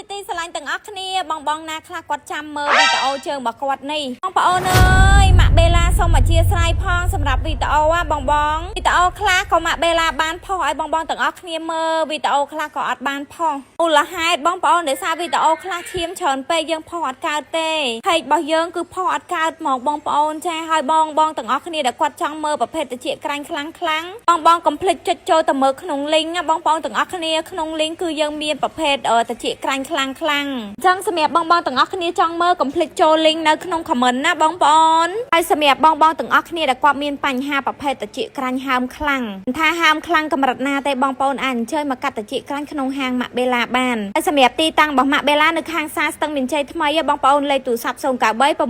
ជាទីស្រឡាញ់ទាំងអស់គ្នាបងបងណាខ្លះគាត់ចាំមើលវីដេអូជើងរបស់គាត់នេះបងប្អូនអើយម៉ាក់បេឡាសូមអធិស្ឋានផងសម្រាប់វីដេអូហ่ะបងបងវីដេអូខ្លះក៏ម៉ាក់បេឡាបានផុសឲ្យបងបងទាំងអស់គ្នាមើលវីដេអូខ្លះក៏អត់បានផុសមូលហេតុបងប្អូនដោយសារវីដេអូខ្លះឈាមច្រើនពេកយើងផុសអត់កើតទេហេតុរបស់យើងគឺផុសអត់កើតហ្មងបងប្អូនចាឲ្យបងបងទាំងអស់គ្នាដែលគាត់ចង់មើលប្រភេទតិចក្រាញ់ខ្លាំងខ្លាំងបងបងកុំភ្លេចចុចចូលទៅមើលក្នុង link ណាបងប្អូនទាំងអស់គ្នាក្នុង link គឺយើងមានប្រភេទតិចក្រាញ់ខ្លាំងខ្លាំងអញ្ចឹងសម្រាប់បងបងទាំងអស់គ្នាចង់មើលកុំភ្លេចចូល link នៅក្នុង comment ណាបងប្អូនហើយសម្រាប់បងបងទាំងអស់គ្នាដែលគាត់មានបញ្ហាប្រភេទតិចក្រាញ់ហើមខ្លាំងមិនថាហើមខ្លាំងកម្រិតណាទេបងប្អូនអាចអញ្ជើញមកកាត់តិចក្រាញ់ក្នុងហាងម៉ាក់បេឡាបានហើយសម្រាប់ទីតាំងរបស់ម៉ាក់បេឡានៅខាងផ្សារស្ទឹងមានជ័យថ្មីហ៎បងប្អូនលេខទូរស័ព្ទ093 67897ស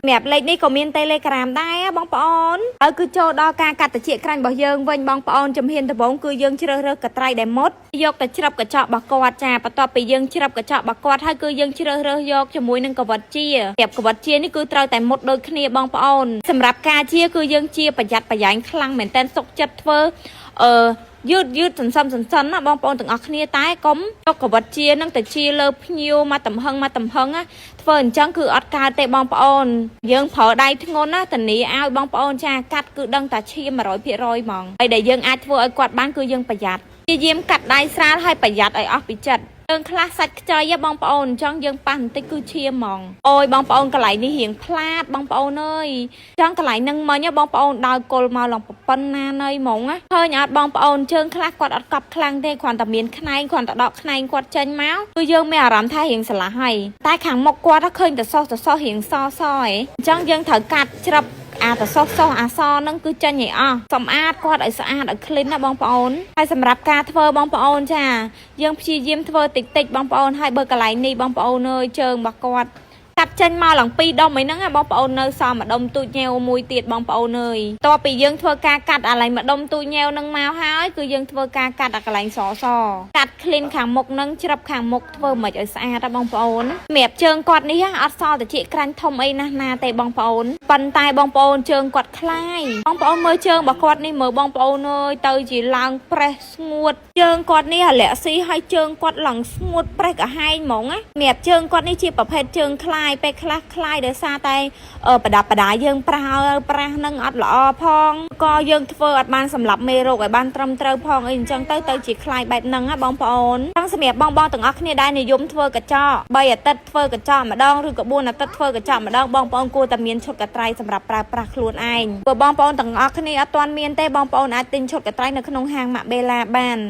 ម្រាប់លេខនេះក៏មាន Telegram ដែរហ៎បងប្អូនហើយគឺចូលដល់ការកាត់តិចក្រាញ់របស់យើងវិញបងប្អូនជំហានដំបូងគឺយើងជ្រើសរើសកត្រៃដែលមុតយកទៅជ្រឹបកញ្ចក់របស់គាត់ចាបន្ទាប់ពីយើងជ្រឹបកញ្ចក់របស់គាត់ហើយគឺយើងជ្រើសរើសយកជាមួយនឹងកវ៉ិតជាប្រាប់កវ៉ិតជានេះគឺត្រូវតែមុតដូចគ្នាបងប្អូនសម្រាប់ការជាគឺយើងជាប្រយ័ត្នប្រយែងខ្លាំងមែនតើសុកចិត្តធ្វើអឺយឺតយឺតសន្សំសន្សិនណាបងប្អូនទាំងអស់គ្នាតែកុំយកកវ៉ិតជានឹងទៅជាលើភ្ញៀវមកតំហឹងមកតំហឹងណាធ្វើអញ្ចឹងគឺអត់កើតទេបងប្អូនយើងប្រើដៃធ្ងន់ណាធានាឲ្យបងប្អូនចាកាត់គឺដឹងតែឈាម100%ហ្មងហើយដែលយើងអាចធ្វើឲ្យគាត់បានគឺយើងប្រយ័ត្នព្យាយាមកាត់ដៃស្រាលហើយប្រយ័ត្នឲ្យអស់ពីចិត្តយើងខ្លះសាច់ខ្ចីហ៎បងប្អូនអញ្ចឹងយើងប៉ះបន្តិចគឺឈាមហ្មងអូយបងប្អូនកន្លែងនេះរៀងផ្លាតបងប្អូនអើយចង់កន្លែងហ្នឹងមិញហ៎បងប្អូនដើរគល់មកឡើងប៉ុណ្ណាណីហ្មងណាឃើញអត់បងប្អូនជើងខ្លះគាត់អត់កប់ខ្លាំងទេគ្រាន់តែមានខ្នែងគ្រាន់តែដកខ្នែងគាត់ចេញមកគឺយើងមានអារម្មណ៍ថារៀងស្រឡះហើយតែខាងមុខគាត់ឃើញតែសោះសសោះរៀងសសឯងអញ្ចឹងយើងត្រូវកាត់ច្រឹបអាតសោះសោះអាសហ្នឹងគឺចេញឲ្យអស់សម្អាតគាត់ឲ្យស្អាតឲ្យ clean ណាបងប្អូនហើយសម្រាប់ការធ្វើបងប្អូនចាយើងព្យាយាមធ្វើតិចតិចបងប្អូនហើយបើកន្លែងនេះបងប្អូនអើយជើងរបស់គាត់កាត់ចេញមកឡើងពីរដុំអីហ្នឹងណាបងប្អូននៅសល់មួយដុំទូចញ៉ែវមួយទៀតបងប្អូនអើយតទៅពីយើងធ្វើការកាត់អាឡែងមួយដុំទូចញ៉ែវហ្នឹងមកហើយគឺយើងធ្វើការកាត់អាកន្លែងសសកាត់ clean ខាងមុខហ្នឹងច្រឹបខាងមុខធ្វើមិនឲ្យស្អាតណាបងប្អូនសម្រាប់ជើងគាត់នេះអត់សល់តិចក្រាញ់ធំអីណាស់ណាទេបងប្អូនប៉ុន្តែបងប្អូនជើងគាត់ខ្លាយបងប្អូនមើលជើងរបស់គាត់នេះមើលបងប្អូនអើយទៅជាឡើងប្រេះស្ងួតជើងគាត់នេះអាលាក់ស៊ីហើយជើងគាត់ឡើងស្ងួតប្រេះកាហែងហ្មងណាសម្រាប់ជើងគាត់នេះជាប្រភេទជើងខ្លាយពេលខ្លះខ្លាយដោយសារតែប្រដាប់ប្រដាយើងប្រើប្រាស់នឹងអត់ល្អផងក៏យើងធ្វើអត់បានសម្រាប់មេរោគឲ្យបានត្រឹមត្រូវផងអីអញ្ចឹងទៅទៅជាខ្លាយបែបហ្នឹងណាបងប្អូនចង់សម្រាប់បងបងទាំងអស់គ្នាដែលនិយមធ្វើកញ្ចក់3អាទិត្យធ្វើកញ្ចក់ម្ដងឬក៏4អាទិត្យធ្វើកញ្ចក់ម្ដងបងប្អូនគួរតែមានឈុតកត្រៃសម្រាប់ប្រើប្រាស់ខ្លួនឯងព្រោះបងប្អូនទាំងអស់គ្នាអត់ទាន់មានទេបងប្អូនអាចទិញឈុតកត្រៃនៅក្នុងហាងម៉ាក់បេឡាបាន។